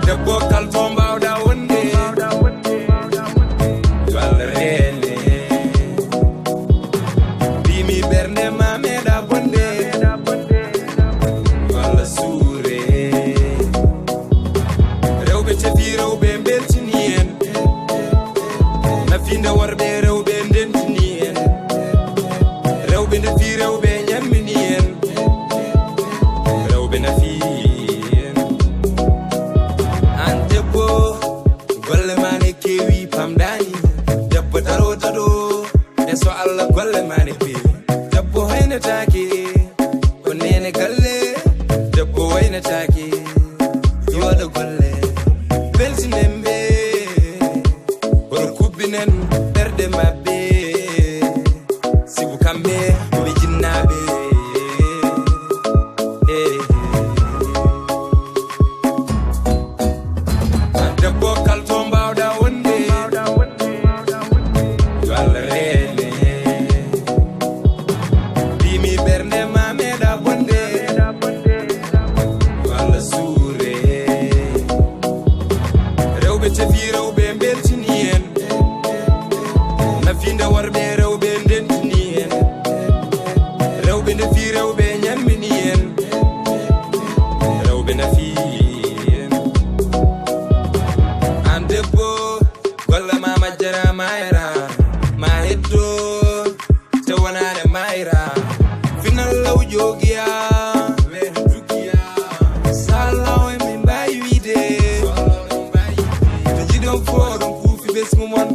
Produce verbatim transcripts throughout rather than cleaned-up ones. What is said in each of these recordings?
Debbo kal to mbawɗa wonde. Yo Allah reene. Mbimi ɓernde ma meeɗa bonde. Yo Allah suure. Rewɓe cefi rewɓe mbeltini en. Nafinde worɓe rewɓe ndentini en. Rewɓe ndefi rewɓe ñammini en. Rewɓe nafi en. An debbo, golle ma ne kewi pamɗani. Debbo daro daɗo, e so Allah golle ma ne pewi. Debbo hoynetaake, ko nene galle. Debbo hoynetaake, yo waɗa golle. Beltinen ɓe, oɗo kubbinen ɓerɗe maɓɓe. Sibu kamɓe ko ɓe jinnaaɓe. Eh. Debbo kal to mbawɗa wonde. Yo Allah reene. Mbimi ɓernde ma meeɗa bonde. Yo Allah suure. Rewɓe cefi rewɓe mbeltini en. Nafinde worɓe rewɓe ndentini en. Rewɓe ndefi rewɓe ñammini en. Rewɓe nafi en. An debbo, golle ma majjara mayra. Ma heddo, te wonane mayra. Final law jogiya, weeru dukiya. Salaw e min mbawi wiide. To jiɗon fo oɗon kuufi ɓesngu mon.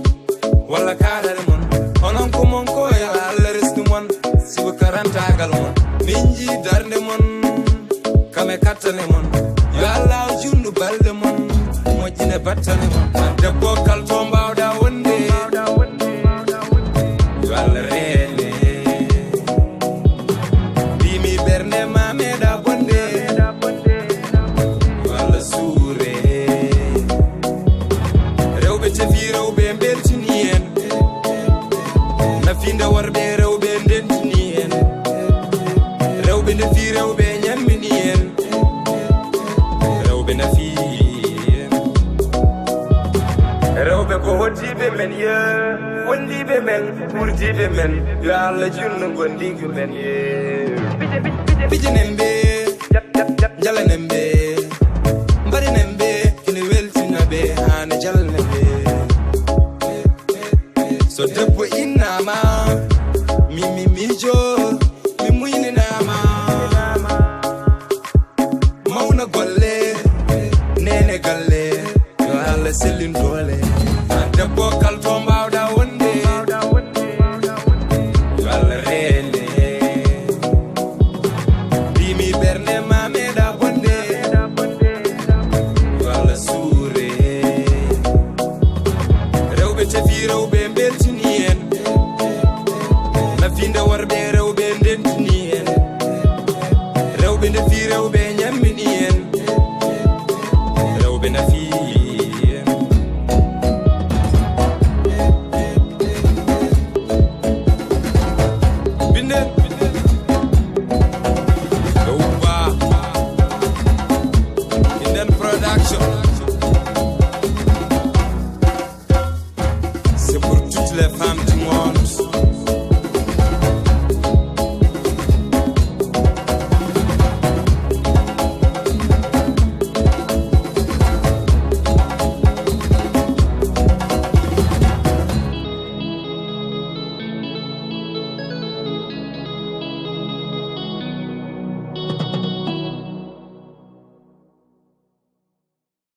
Walla kaɗale mon. Onon ko mon ko yo Allah resnu mon. Sibu karantagal mon. Min ji darnde mon. Kame kattane mon. Yo Allah o junnu balɗe mon. Moƴƴine battane mon. Debbo kal to mbawɗa wonde. Yo Allah reene. Mbimi ɓernde ma meeɗa bonde. Yo Allah suure. Rewɓe cefi rewɓe mbeltini en. Nafinde worɓe rewɓe ndentini en. Rewɓe ndefi rewɓe ñammini en. Rewɓe nafi en. Rewɓe ko hoddiiɓe men ye. Wondiiɓe men, ɓurdiiɓe men. Yo Allah junnu gondiiɓe men ye. Pijinen ɓe, jalanen ɓe, mbarinen ɓe, ene weltina ɓe, haa ne jalne ɓe. So debbo innama, mi, mi miijo, mi muyninama. Mawna golle, nene galle, yo Allah sellin doole. Debbo kal to mbawɗa wonde, yo Allah reene. Mbimi ɓernde ma meeɗa bonde. Yo Allah suure. Rewɓe cefi rewɓe mbeltini en. Nafinde worɓe rewɓe ndentini en. Rewɓe ndefi rewɓe ñammini en. Rewɓe nafi